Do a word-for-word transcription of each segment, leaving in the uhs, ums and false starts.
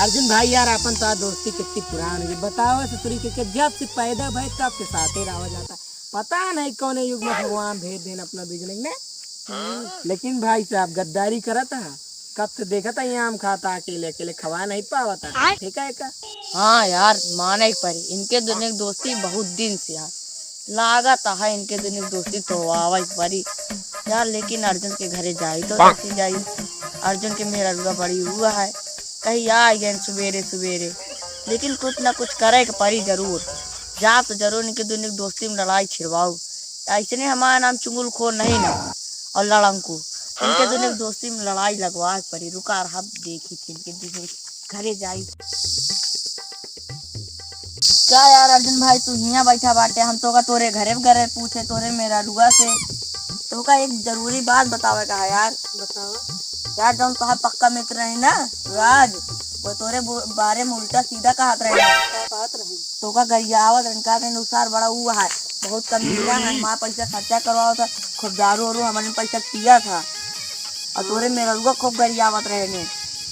अर्जुन भाई यार, अपन तो दोस्ती कितनी पुरान हुई, बताओ ससुरी के, के जब से पैदा भय तब से साथे रहा जाता। पता नहीं कौन युग में भगवान भेज देन अपना बिजनेस में। लेकिन भाई साहब गद्दारी करत है, कब से देखत है यहाँ हम खाता अकेले अकेले खवा नहीं पावत है, ठीक है का? हाँ यार, माने के परी, इनके दुनिया की दोस्ती बहुत दिन से यार लागत है, इनके दुनिया की दोस्ती तोड़वावे के परी यार। लेकिन अर्जुन के घरे जाई तो कैसे जाई? अर्जुन के मेहररुआ बड़ी हुआ है, कहीं आ गए सुबेरे सुबेरे, लेकिन कुछ ना कुछ करे के परी जरूर। जा तो जरूर इनके दुनिया की दोस्ती में लड़ाई छिड़वाऊ। ऐसने हमारा नाम चुंगलखोर नहीं ना और लड़ंकू, इनके दुनिया की दोस्ती में लड़ाई लगवा के परी। रुका रहा, देखी थी इनके दुनिया घरे जाई। का यार अर्जुन भाई, तू हियाँ बैठा बाटे, हम तोका तोरे घरे घरे पूछे, तोरे मेहररुआ से, तोका एक जरूरी बात बतावे का है यार। बताओ। यार जौन तोहार पक्का मित्र रही ना राज, वो तोरे बो-, बारे में उल्टा सीधा कहत रहे। का कहत रहे? तोका गरियावत रहे, कहत रहे नुसार बड़ा ऊ है, बहुत कमीना है, हमार पैसा खर्चा करवावत है, खूब दारू वारू हमारे पैसा पिया था। और तोरे मेहररुआ खूब गरियावत रहे ने।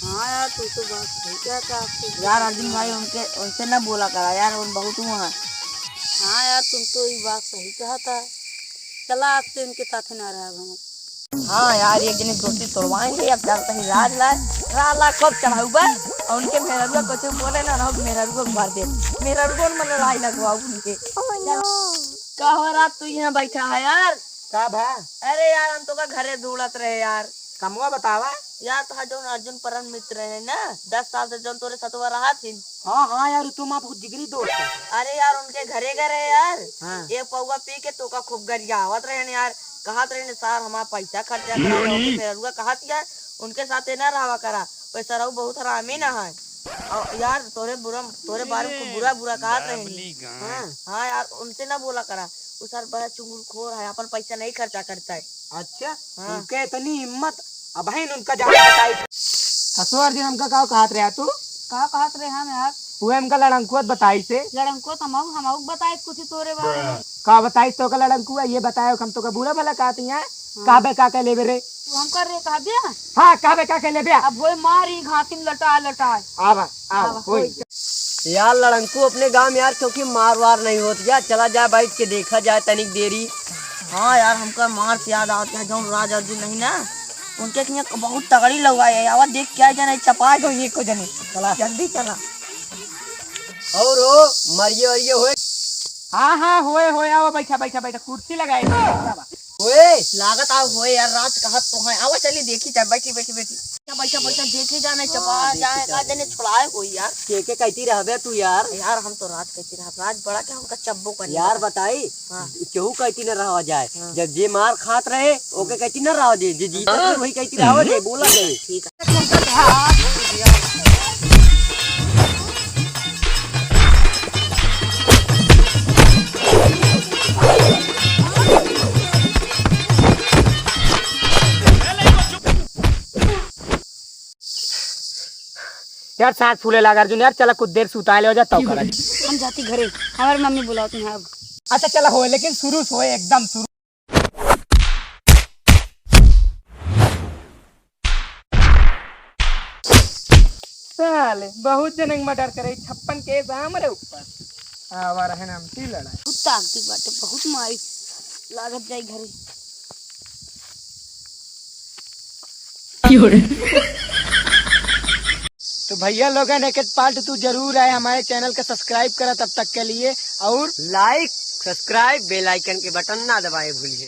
हाँ यार, तू तो बात सही कहता है। यार अर्जुन भाई, उनके, उनसे ना बोला करा यार, उन बहुत वो हैं। हाँ यार, तुम तो ये बात सही कहता। चला, आज से इनके साथ ना रहा हम। हाँ यार, एक जने दोस्ती तोड़वाएंगे, अब चलते ही राज लाए, राज लाए खूब चढ़ाऊ बा, और उनके मेहररुआ कुछ बोले ना, रहो मेहररुआ को मार दे, मेहररुआ में लड़ाई लगवाओ उनके। चल। का हो रात तू यहाँ बैठा है यार? का भा? अरे यार, हम तोका घरे ढूंढत रहे यार। कमवा बतावा। यार, तोहार जौन अर्जुन परम मित्र है ना, दस साल से जौन तोरे सतवा रहा थी। हाँ, हाँ यार, उ तो माँ बहुत जिगरी दोस्त है। अरे यार, उनके घरे गए रहे यार। हाँ। एक पौवा पी के तोका खूब गरियावत रहे यार, कहत रहे ने, "सार, हमार पैसा खर्चा करा दो।" फिर रुआ कहत यार, "उनके साथे ना रहवा करा, वैसा रहू बहुत हरामी ना है।" और यार, तोरे बुरा, तोरे बारे में खूब बुरा बुरा कहत रहे ने। हाँ। हाँ यार, उनसे ना बोला करा, वो सार बड़ा चुगलखोर है, अपन पैसा नहीं खर्चा करता है। अच्छा, हाँ। उनके इतनी हिम्मत, अबहिन उनका जाके बताई। कसो अर्जुन, हमका का कहत रहा तू? का कहत रहे हम यार? वो हमका लड़ंकुआ बताई से। लड़ंकुआ तो हम, हम बताए कुछ तोरे बारे में। का बताई तोका लड़ंकुआ? ये बतायो, हम तोका बुरा भला कहत ही हैं? हाँ। कहबे का के लेबे रे? तू हमका रे कहबे? हाँ, कहबे का के लेबे? अब होए मारी घासी में लटाए लटाए। आवा, आवा, आवा, होई। होई। यार लड़ंकू अपने गाँव में यार क्योंकि मार वार नहीं होत यार, चला जाए बैठ के देखा जाए तनिक देरी। हाँ यार, हमका मार से याद आवत है, जौन राज अर्जुन नहीं ना, उनके हियाँ बहुत तगड़ी लउआ है, आवा देख क्या जने चपा गई एको जने। चला। जल्दी चला। और हो, मरिए वरिए होए? हाँ, हाँ, होए, होए, आवा, बैठा, बैठा, बैठा, कुर्सी लगाए, बैठा बा। होए? लागत आवा होए यार, राज कहत तो है। आवा, चली, देखी जाए, बैठी, बैठी, बैठी। बैठा, बैठा, बैठा, देखी जाए, नहीं चपा हाँ, देखी जाए, का जाए। जने छुड़ाए होई यार। के, के कहती रहबे तू यार? यार, हम तो राज कहती रह, राज बड़ा के हमका चब्बो करी यार, बता। बताई, हाँ। केहू कहती न रहा जाए। हाँ। जब जे मार खात रहे, ओके कहती न रहा जे, जे जीतत रहे, वही कहती रहा जे, बोला जाए। ठीक है। यार, सांस फूले लाग अर्जुन, यार, चला कुछ देर सुताए ले जा, तब करा। हम जाती घरे, हमारी मम्मी बुलावती हैं अब। अच्छा, चला होए, लेकिन शुरू से होए, एकदम शुरू। साले, बहुत जनक मर्डर करे, छप्पन केस हमरे ऊपर। आवा रहे नाम की लड़ाई। कुत्ता आगती बाटे, बहुत मारी लागत जाई घरे। तो भैया लोगन, एक एक पार्ट तू जरूर आए, हमारे चैनल का सब्सक्राइब करा तब तक के लिए, और लाइक, सब्सक्राइब, बेल आइकन के बटन ना दबाए भूलिए।